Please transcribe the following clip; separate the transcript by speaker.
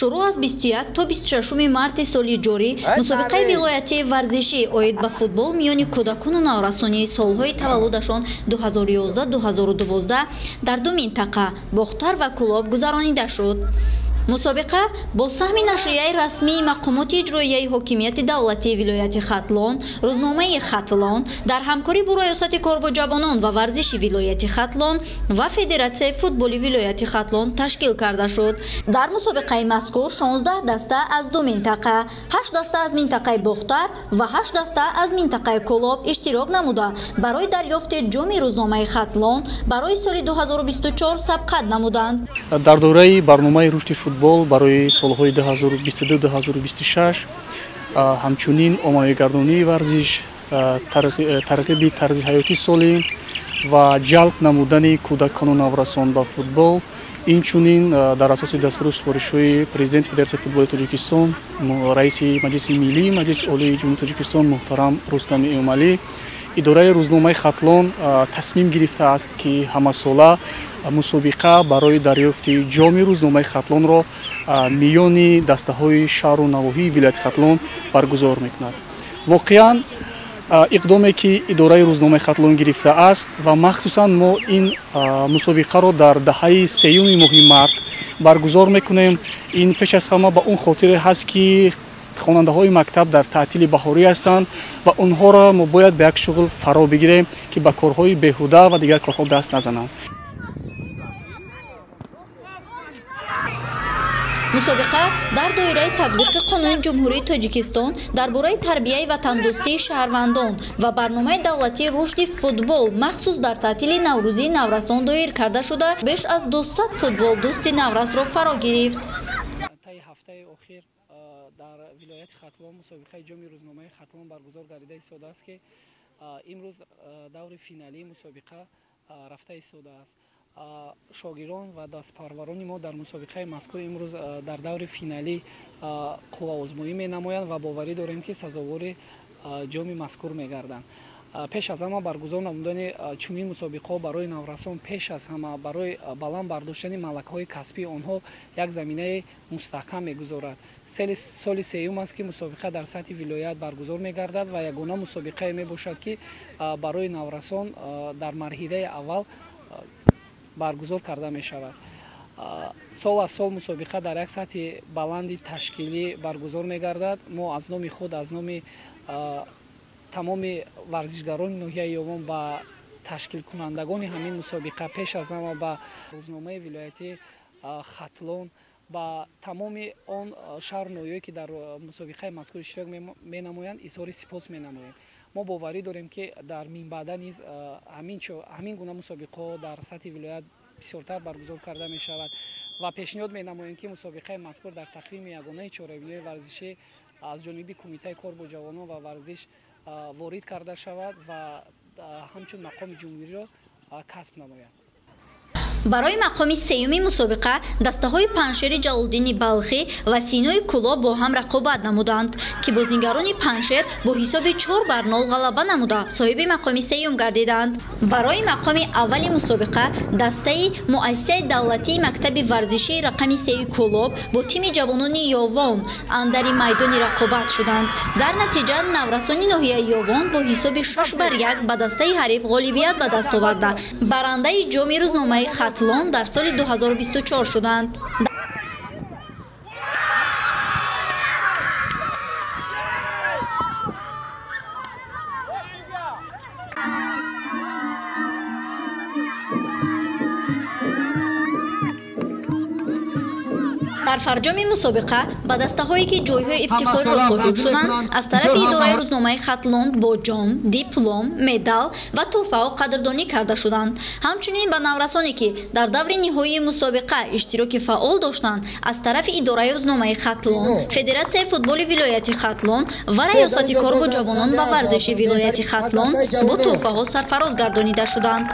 Speaker 1: Шурӯъ аз 21 то 26 марти соли ҷорӣ мусобиқаи вилоятии варзишӣ оид ба футбол миёни кӯдакону наврасони солҳои таваллудашон 2011-2012 дар ду минтақа Бохтар ва Кӯлоб гузаронида шуд. Мусобиқа бо саҳми нашрияи расмии мақомоти иҷроияи ҳокимияти давлатии вилояти Хатлон, рӯзномаи Хатлон дар ҳамкорӣ бо раёсати кор бо ҷавонон ва варзиши вилояти Хатлон ва Федератсияи футболи вилояти Хатлон ташкил карда шуд. Дар мусобиқаи мазкур 16 даста аз ду минтақа, 8 даста аз минтақаи Бохтар ва 8 даста аз минтақаи Кӯлоб иштирок намуда, барои дарёфти ҷоми рӯзномаи Хатлон барои соли 2024 сабқат намуданд.
Speaker 2: Дар доираи барномаи рушди футбол барои солҳои 2022-2026 ҳамчунин оммавигардонии варзиш, тарғиби тарзи ҳаёти солим ва ҷалб намудани кӯдакону наврасон ба футбол, инчунин дар асоси дастуру супоришҳои президенти Федератсияи футболи Тоҷикистон, раиси Маҷлиси Миллии Маҷлиси Олии Ҷумҳурии Тоҷикистон муҳтарам Рустами Эмомалӣ, идораи рӯзномаи Хатлон тасмим гирифтааст, ки ҳамасола мусобиқа барои дарёфти ҷоми рӯзномаи Хатлонро миёни дастаҳои шаҳру навоҳии вилояти Хатлон баргузор мекунад. Воқеан иқдоме ки идораи рӯзномаи Хатлон гирифтааст ва махсусан мо ин мусобиқаро дар даҳаи сеюми моҳи март баргузор мекунем. Ин пеш аз ҳама ба он хотире ҳаст, ки хонандаҳои мактаб дар таътили баҳорӣ ҳастанд ва онҳоро мо бояд ба як шуғл фаро бигирем, ки ба корҳои беҳуда ва дигар корҳо даст назананд.
Speaker 1: Мусобиқа дар доираи татбиқи қонуни Ҷумҳурии Тоҷикистон дар бораи тарбияи ватандӯстии шаҳрвандон ва барномаи давлатии рушди футбол махсус дар таътили наврӯзии наврасон доир карда шуда, беш аз 200 футболдӯсти наврасро фаро гирифт.
Speaker 3: Таи ҳафтаи охир дар вилояти Хатлон мусобиқаи ҷоми рӯзномаи Хатлон баргузор гардида истодааст, ки имрӯз даври финалии мусобиқа рафта истодааст. Шогирон ва дастпарварони мо дар мусобиқаи мазкур имрӯз дар даври финалӣ қувваозмоӣ менамоянд ва боварӣ дорем, ки сазовори ҷоми мазкур мегарданд. Пеш аз ҳама баргузор намудани чунин мусобиқаҳо барои наврасон пеш аз ҳама барои баланд бардоштани малакаҳои касбии онҳо як заминаи мустаҳкам мегузорад. Соли сеюм аст, ки мусобиқа дар сатҳи вилоят баргузор мегардад ва ягона мусобиқае мебошад, ки барои наврасон дар марҳилаи аввал баргузор карда мешавад. Сол аз сол мусобиқа дар як сатҳи баланди ташкилӣ баргузор мегардад. Мо аз номи худ, аз номи тамоми варзишгарони ноҳияи Ёвон ба ташкилкунандагони ҳамин мусобиқа, пеш аз ҳама ба рӯзномаи вилоятии Хатлон, ба тамоми он шаҳру ноҳияе ки дар мусобиқаи мазкур иштирок менамоянд, изҳори сипос менамоем. Мо боварӣ дорем, ки дар минбаъда низ ҳамин гуна мусобиқаҳо дар сатҳи вилоят бисёртар баргузор карда мешавад ва пешниҳод менамоем, ки мусобиқаи мазкур дар тақвими ягонаи чорабиниҳои варзишӣ аз ҷониби Кумитаи кор бо ҷавонон ва варзиш ворид карда шавад ва ҳамчун мақоми ҷумҳуриро касб намояд.
Speaker 1: Барои мақоми сеюми мусобиқа дастаҳои Панҷшери Ҷалолиддини Балхӣ ва Синои Кӯлоб бо ҳам рақобат намуданд, ки бозингарони Панҷшер бо ҳисоби 4-0 ғалаба намуда соҳиби мақоми сеюм гардиданд. Барои мақоми аввали мусобиқа дастаи муассисаи давлатии мактаби варзишии рақами сеюи Кӯлоб бо тими ҷавонони Ёвон андари майдони рақобат шуданд. Дар натиҷа наврасони ноҳияи Ёвон бо ҳисоби 6-1 ба дастаи ҳариф ғолибият ба даст оварда, барандаи ҷоми рӯзномаи Хатлон дар соли 2024 шуданд. Дар фарҷоми мусобиқа ба дастаҳое ки ҷойҳои ифтихориро соҳиб шуданд, аз тарафи идораи рӯзномаи Хатлон бо ҷом, диплом, медал ва тӯҳфаҳо қадрдонӣ карда шуданд. Ҳамчунин ба наврасоне ки дар даври ниҳоии мусобиқа иштироки фаъол доштанд, аз тарафи идораи рӯзномаи Хатлон, Федератсияи футболи вилояти Хатлон ва раёсати кор бо ҷавонон ва варзиши вилояти Хатлон бо тӯҳфаҳо сарфароз гардонида шуданд.